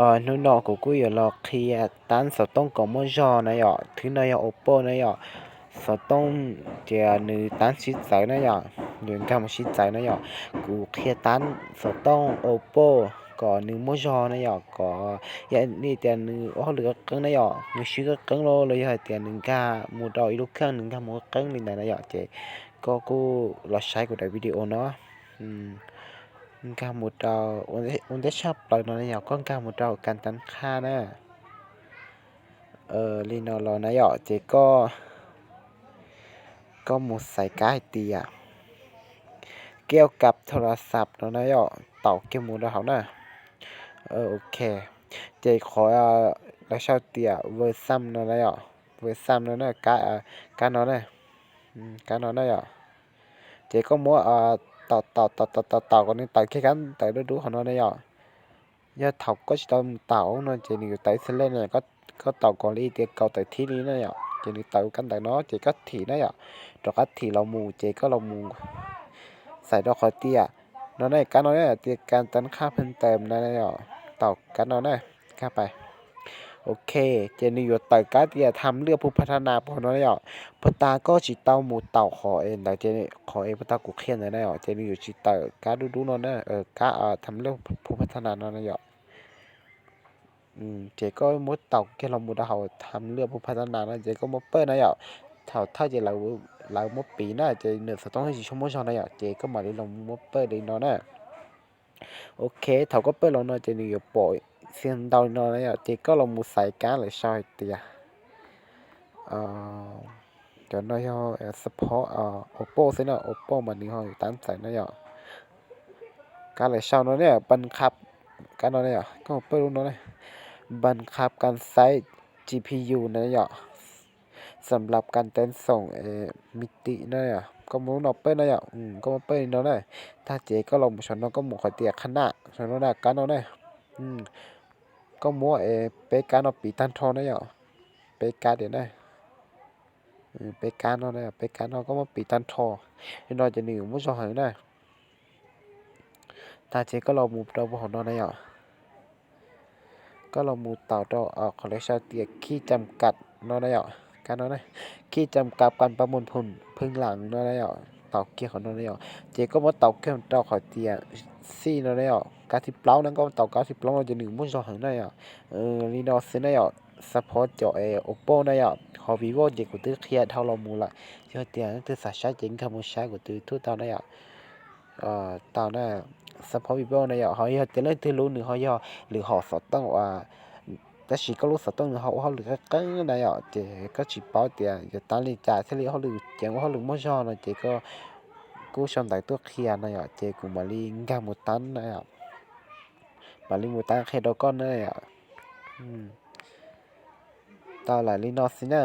Hnub no kuv kuj yuav los qhia tab xov tooj kom muaj zog na yom. Thwb no yog Oppo na yom. Xov tooj ces nws tab sib txawv na yom, yuav nkag mus sib txawv na yom. Kuv qhia tab xov tooj Oppo kom nws muaj zog na yom, kom yog li tias nws ua hauj lwm qeeb qeeb na yom, nws swb qeeb qeeb los los yog hais tias nws nkag mus rau ib lub kheej nws nkag mus qeeb li ntawd na yom, ces koj kuj los saib kuv daim video no. Nkag mus rau, ua ntej tshaj plaws no na yom, koj nkag mus rau kas tab qhaj na. Li no los na yom, ces koj, koj mus xaiv kab hais tias keo kab tho la xav no na yom, taus kiag mus rau hauv na. Ok, ces qhov lawv sau tias veu xam no na yom, veu xam no na, kab no na, kab no na yom. Ces koj muab taus taus taus taus taus kom nws tawm kiag kab ntawv dub dub hauv no na yom. Yog thaum koj tsis tau mus taus no ces nws yuav tawm ib xwb lej no, koj taus kom li tias kaum tawm thib li na yom, ces nws tawm kab ntawv no ces koj thim na yom, rov qab thim los mus ces koj los mus xaiv rau qhov tias no na, kab no na tias kas tab qhaj pheej tawm na yom, taus kab no na, kab pais. Ok, ces nws yuav tawm kab tias tham lwaj phu pha tha nas pem no na yom. Puag ta koj tsis tau mus taus qhov es ntawd ces qhov es puag ta kuv qhia ntawd na yom, ces nws yuav tsis tawm kab dub dub no na, kab tham lwaj phu pha tha nas no na yom. Ces koj muab taus kiag los mus rau hauv tham lwaj phu pha tha nas no ces koj muab pawj na yom. Thaum thawj ces lawv muab piv na ces nws xov tooj tsis tshua muaj zog na yom, ces koj mam li los muab pawj li no na. Ok, thaum koj pawj los no ces nws yuav pom xiag ntau li no na yom, ces koj los mus xaiv kab lawv sau hais tias cov no yog support Oppo xwb na, Oppo mas nws ho yuav tab txawv na yom. Kab lawv sau no na, pab khab, kab no na yom, koj mus pawj lub no na, pab khab kas xaiv G P U na yom, xam lab kas tev xoom mi tim na yom, koj muab lub no pawj na yom, koj muab pawj li no na. Tag ces koj los mus saum no koj mus qhov tias qhab na, saum no na, kab no na. Koj muab peb kab no piv tag nrho na yom, peb kab tias na, peb kab no na, peb kab no koj muab piv tag nrho li no ces nws yuav muaj zog heev na. Tag ces koj los mus rau hauv no na yom, koj los mus taus rau qhov lawv sau tias khi cam kam no na yom, kab no na, khi cam kam kas pa mus pheej lam no na yom, taus kiag qhov no na yom, ces koj muab taus kiag rau qhov tias xij no na yom, kab thib plaub na, koj taus kab thib plaub no ces nws muaj zog heev na yom. Li no xwb na yom, support cov Oppo na yom, ho Vivo ces kuv twb qhia dhau los mus lawm, yog tias leej twg xav saib ces nkag mus saib kuv tus YouTube tau na yom. Tau na, support Vivo na yom, ho yog tias leej twg lub nws ho yog lwm hom xov tooj uas, tab sis koj lub xov tooj nws ho ua hauj lwm qeeb qeeb na yom, ces koj tsis paub tias yuav tab li cas thiaj li ua hauj lwm ceev ua hauj lwm muaj zog no ces koj kuj sau ntawv tuaj qhia na yom, ces kuv mam li nkag mus tab na yom, mam li mus tab qhia rau koj na yom. Tau lawm li no xwb na.